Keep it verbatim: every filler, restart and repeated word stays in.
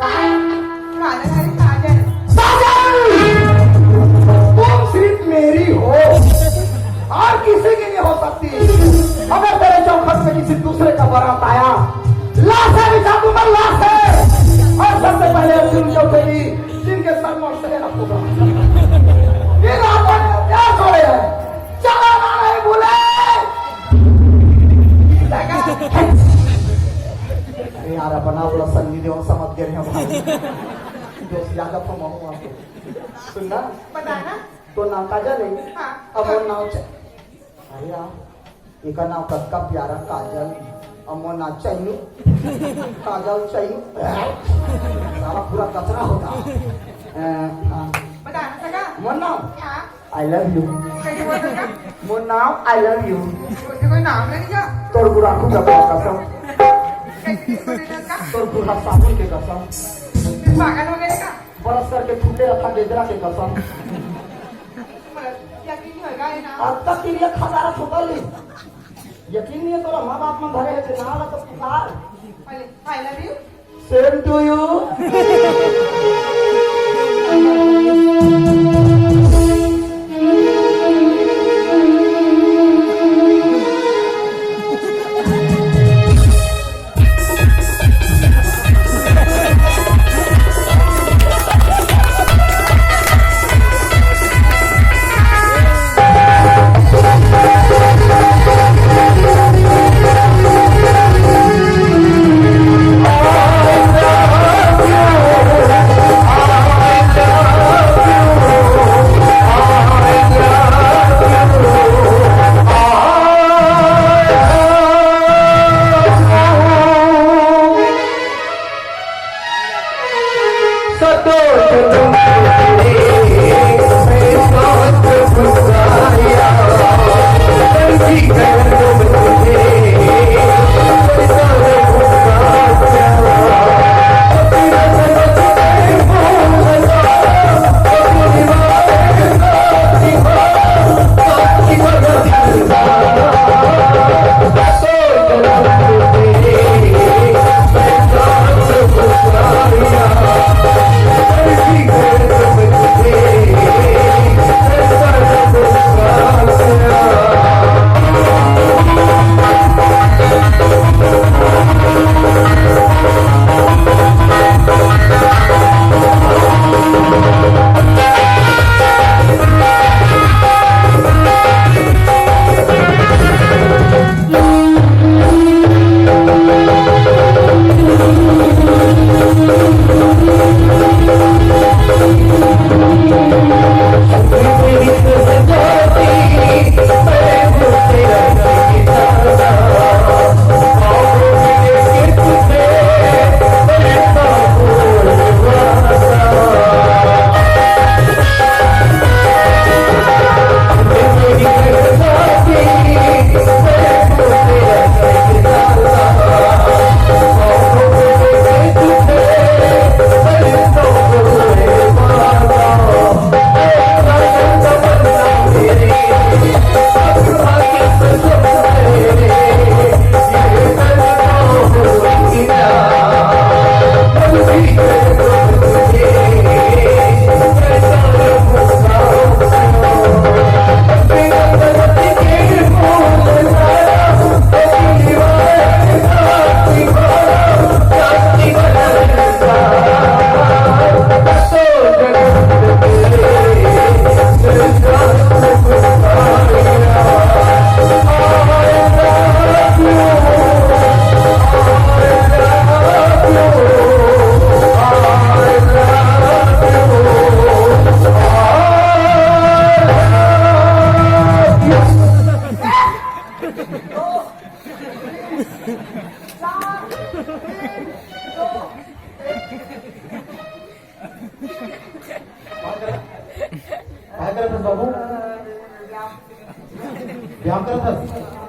काजल, अरे काजल। काजल! तुम सिर्फ मेरी हो, और किसी की नहीं हो सकती। अगर तेरे चौखट में किसी दूसरे का बारात आया, लाश है बिछा दूंगा, लाश है। और सबसे पहले अर्जुन को देगी, जिनके सर में से रख दूंगा। ये राजा ने हथियार छोड़े हैं, चलाना नहीं भूले। अरे यार, अपना पूरा सन्नी देओल समझ गए हैं भाई। दोस्त याद रखो, मामू आपको। सुन ना। बता ना। तो नाम काजल है। हाँ। अब वो नाम च-, अरे यार, एकर नाम कतका प्यारा, काजल। अब मोर नाम चैनू। काजल चैनू। साला पूरा कचरा होता। अ, हाँ। बता ना सका। मोर नाम? हाँ। I love you। कैसे बोल सकता? मोर नाम I love you। उसने कोई नाम नहीं लिया। तोर बुढ़ाकू का कसम। कैसे बोल सकता? तोर बुढ़ा साबुन के कसम। फिर पागल हो गए का? बरस करके फूटे रखा गेजरा के कसम। मतलब, यकीन नहीं होगा ये नाम। अब तक के लिए खदारा ठोकर ली। यकीन नहीं है तोरा माँ बाप में भरे है, नाम तो पुकार। पहले, I love you। Same to you। काय करत हस बाबू? व्यायाम करत हस?